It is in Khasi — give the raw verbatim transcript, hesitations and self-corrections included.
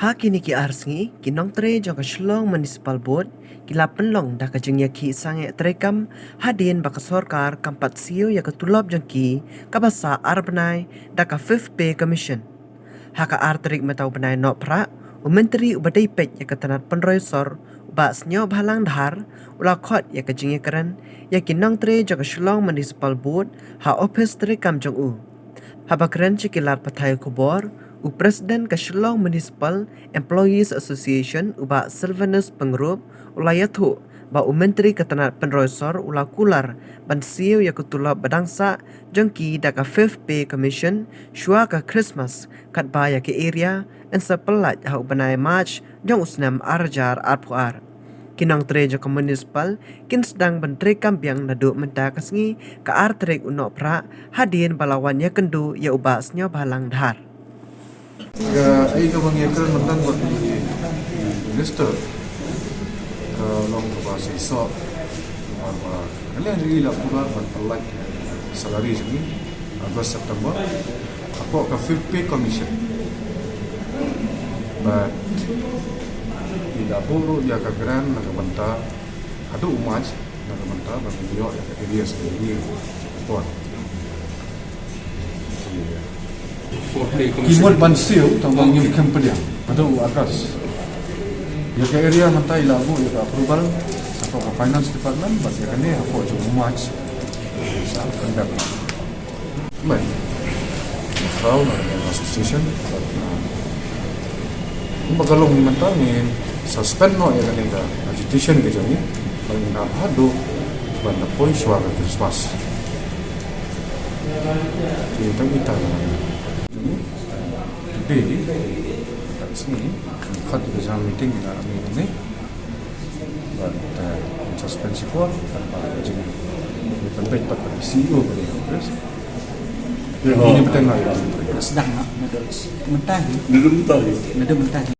Ha kine ki ar sngi, ki nongtrei jong ka Shillong Municipal Board ki la pynlong da ka jingïakhih sangeh treikam, hadien ba ka sorkar kam pat siew ïa ka tulop jong ki kaba sah ar bnai da ka Fifth Pay Commission. Ha ka ar tarik mynta u bnai Nohprah, u Myntri uba dei peit ïa ka tnat pynroi sor, u Bah Sniawbhalang Dhar, u la khot ïa ka jingïakren ïa ki nongtrei jong ka Shillong Municipal Board ha ophis treikam jong u. Haba kren sha ki lad pathai khubor, u President ka Shillong Municipal Employees Association, u Bah Sylvanus Pyngrope, u la ïathuh ba u Myntri ka tnat pynroi sor u la kular ban siew ïa ka tulop ba dang sah jong ki da ka Fifth Pay Commission shuwa ka Christmas, katba ïa ka area yn sa pyllait ha u bnai March jong u snem ar hajar arphew ar. Ki nongtrei jong ka municipal kin sdang ban treikam biang naduh mynta ka sngi, ka ar tarik u Nohprah, hadien ba la wan ïakynduh ïa u Bah Sniawbhalang Dhar. Ka, ai kaba ngi ïakren mynta bad i Minister, ka long kaba shisha, kaba ngi la pura ban pyllait salary jong ngi August, September, hapoh ka Fifth Pay Commission. Bad i la buh ruh ïa ka grant na ka bynta haduh u March, na ka bynta ba ngin ïoh ïa ka arrears jong ngi. Por. Ki mut ban siew tang ba ngim khlem pdiang haduh u August. Ïa ka arrear mynta i la buh ïa ka approval hapoh ka Finance Department, bad ïa kane hapoh jong u March sa kynduh. Bad, khraw na ka association, bad, uh, kumba ka long mynta ngin suspend noh ïa kane ka agitation ka jong ngi, bad ngin ap haduh ban da poi shuwa ka Christmas. Te tang ita na jong ngi. Today, ka sngi, ka general meeting na mi ni. Bad, uh, suspend shi por, bad jing, bad bad bad C E O bad Congress. Ini betul lah ya. Sdang na, na da mynta hi. Na da mynta hi. Na da mynta hi.